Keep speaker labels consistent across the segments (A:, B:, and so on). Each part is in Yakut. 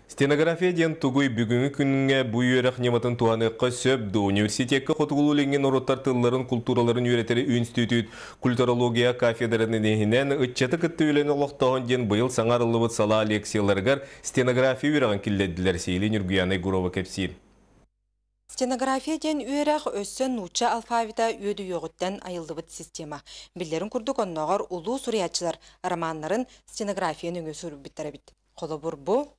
A: Стенография диэн тугуй? Бүгүҥҥү күҥҥэ бу үөрэх ньыматын туһаныахха сөп дуо? Университекка хотугулуу-илиҥҥи норуоттар тылларын, култуураларын үөрэтэр үнстүтүүт культурология кафедратын иһинэн ыччаты кытта үлэни олохтооһун диэн быйыл саҥа арыллыбыт салаа лекцияларыгар стенография үөрэҕин киллэрдилэр. Сиһилии Ньургуйаана Егорова кэпсиир.
B: Стенография диэн үөрэх өссө нуучча алфавита үөдүйүөҕүттэн айыллыбыт система. Биллэрин курдук, оннооҕор улуу суруйааччылар романнарын стенография нөҥүө суруйбуттар эбит. Холобур, бу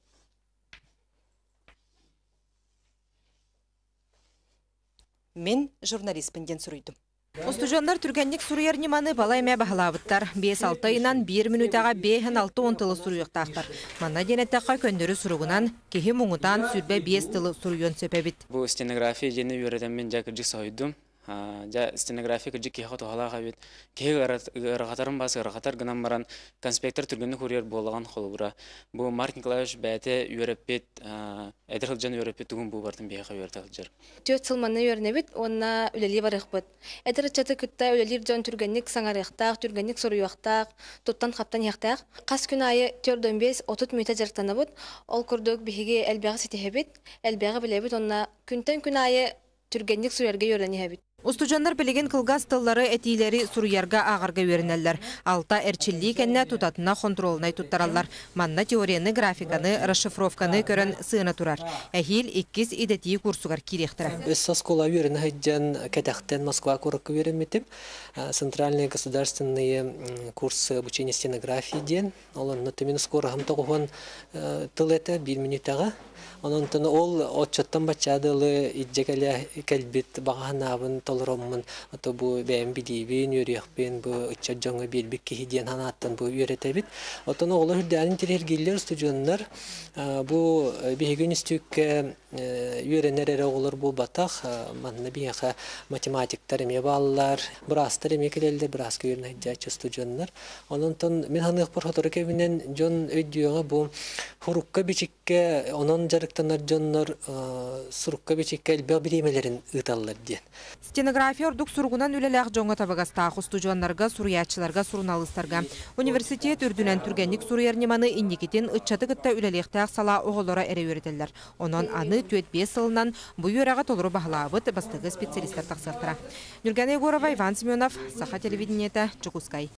B: Мин журналиспын диэн суруйдум. Устудьуоннар түргэнник суруйар ньыманы балай эмэ баһылаабыттар. Биэс-алта ыйынан биир мүнүүтэҕэ биэһин-алта уон тылы суруйуохтаахтар. Манна диэн эттэххэ, көннөрү суругунан киһи муҥутаан 25 тылы суруйуон сөп эбит.
C: Бу стенография диэни үөрэтэммин дьэ кырдьык соһуйдум. Дьэ, стенография кырдьык киһиэхэ туһалаах эбит. Киһи ыарахатарын бас ыарахатар гынан баран, конспектор түргэнник уруйар буолаҕын холобура. Бу Марк Николаевич бэйэтэ үөрэппит, эдэр сылдьан үөрэппит тугун бу барытын биһиэхэ үөрэтэ сылдьар.
D: 4 сыл манна үөрэнэбит уонна үлэлии барыахпыт. Эдэр ыччаты кытта үлэлиир дьон түргэнник саҥарыахтаах, түргэнник суруйуохтаах, туттан-хаптан иһиэхтээх. Хас күн аайы 45-30 мүнүүтэ дьарыктанабыт. Ол курдук биһиги элбэҕи ситиһэбит, элбэҕи билэбит уонна күнтэн күн аайы түргэнник суруйарга үөрэнэн иһэбит.
B: Устудьуоннар билигин кылгас тыллары, этиилэри суруйарга, ааҕарга үөрэнэллэр. Алта эрчиллии кэннэ тутатына хонтуруолунай туттараллар. Манна теорияны, графиканы, расшифровканы көрөн сыана турар. Эһиил иккис идэтии курсугар киириэхтэрэ.
E: Өссө оскуола үөрэнэ сылдьан кэтэхтэн Москва куоракка үөрэммитим. Центральные государственные курсы обучения стенографии диэн. Ол онно мин скороһым тоҕуһуон тыл этэ биир мүнүүтэҕэ. Онон ол отчоттон баччаа дылы илдьэ кэлэ кэлбит баҕа санаабын толороммун, ото бу бэйэм билиибин, үөрүйэхпин бу ыччат дьоҥҥо биэрбит киһи диэн санааттан бу үөрэтэбит. Оттон оҕолор үрдээн интириэһиргииллэр устудьуоннар бу биһиги үнүстүүккэ үөрэнэр эрэ оҕолор буолбатах, манна биһиэхэ математиктар эмиэ бааллар, быраастар эмиэ кэлэллэр, бырааска үөрэнэ сылдьааччы устудьуоннар. Онон мин саныахпар сотору кэминэн дьон өйдүөҕэ бу сурукка-бичиккэ онон дьарыктанар дьоннор сурукка-бичиккэ элбэх бириэмэлэрин ыыталлар диэн.
B: Стенография ордук суругунан үлэлээх дьоҥҥо табыгастаах устудьуоннарга, суруйааччыларга, суруналыыстарга. Университет үрдүнэн түргэнник суруйар ньыманы инникитин ыччаты кытта үлэлиэхтээх салаа оҕолоро эрэ үөрэтэллэр. Онон аны 4-5 сылынан бу үөрэҕи толору баһылаабыт бастакы специалистар тахсыахтара. Ньургана Егорова, Иван Семенов, Саха телевидениета, Дьокуускай.